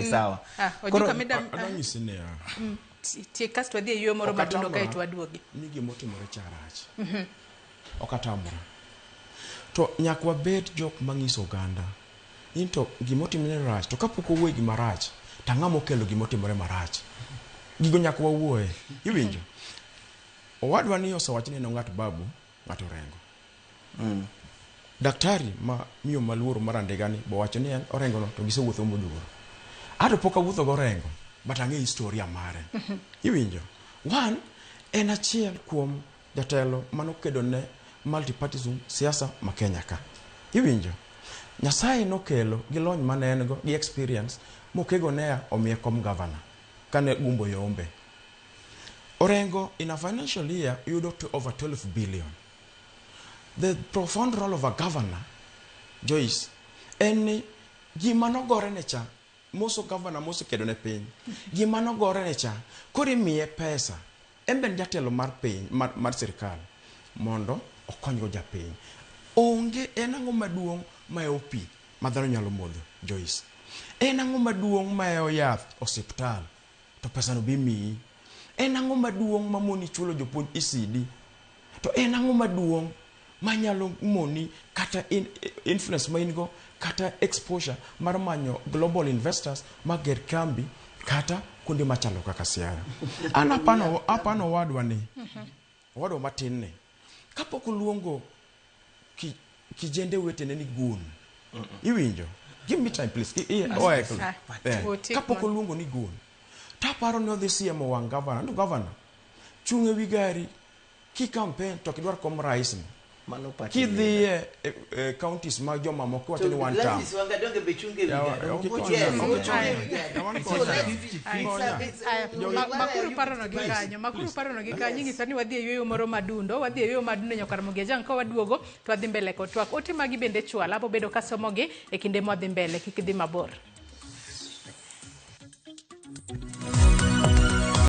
ni sawa. Ah, Koro- Ojuka mida Adwa nyisi niya, tiek kasto wadhi e yueyo moro Ok madundo atamra kaeto waduogi. ni gimotimore cha rach. Ok atamra. To nyaka wabed jok mang'iso oganda ni to gimotimore rach to kapok owuoye gima rach to ang'o mokelo gimotimore marach. Gigo nyaka wawuoye. Iwinjo? Owadwa ni osewacho ni en ng'at babu, ng'at Orengo. Daktari ma miyo maluor mar Andiga ni bowacho ni en Orengo no to gisewuotho moduogo. Ato pok awuotho go Orengo, but ang'e historia mare. Iwinjo? One, en achiel kuom jatelo manokedo ne multipartyism siasa ma Kenya ka. Iwinjo? Nyasaye nokelo gi lony mane en go gi experience mokego nea omiye kom governor kane Gumbo yombe. Orengo in a financial year yudo to over 12 billion. The profound role of a governor, Joyce, en ni gima nogore ne cha, moso governor mosekedo ne piny, gima nogore ne cha, koro imiye pesa, en be en jatelo mar piny, mar sirikal, mondo okonygo japiny. Onge, en ang'o maduong' maewo pi ma dhano nyalo modho, Joyce? En ang'o maduong' maewo yath osiptal to pesano be imiyi? En ang'o maduong' mamoni chulo jopuonj ECD? To en ang'o maduong' manyalo moni kata influence ma in go kata exposure mar manyo global investors mager kambi kata kuonde machalo kaka Siaya. An apano owadwa ni, owadwa matin ni, kapok oluongo kijende wetene ni gun. Iwinjo? Give me time please. Oe, Ah, otiek Kapok oluongo ni gun. Taparo ni odhi siemo wang' governor. No governor, chung' ewi gari ki campaign to ok idwar kom rais ni. Mano party Kidhiye e counties mag jomamoko iwacho ni one term. Gladys Wanga donge be chung' e wi Yawa, gari? ok ikonya, Yes, ok ochung' e ikonya. wi gari. Yawa, So konya. let's- Aya, why makuru are you parono gi please, kanyo, makuru parono gi kanyo, ing'iso ni wadhi e yueyo moro madundo, wadhi e yueyo madundo nyakar Mogi Ajang' ka waduogo to wadhi mbele kod twak. Ote magi bende chwala, abo bedo kasomogi e kinde mwadhi mbele, kik idhi mabor.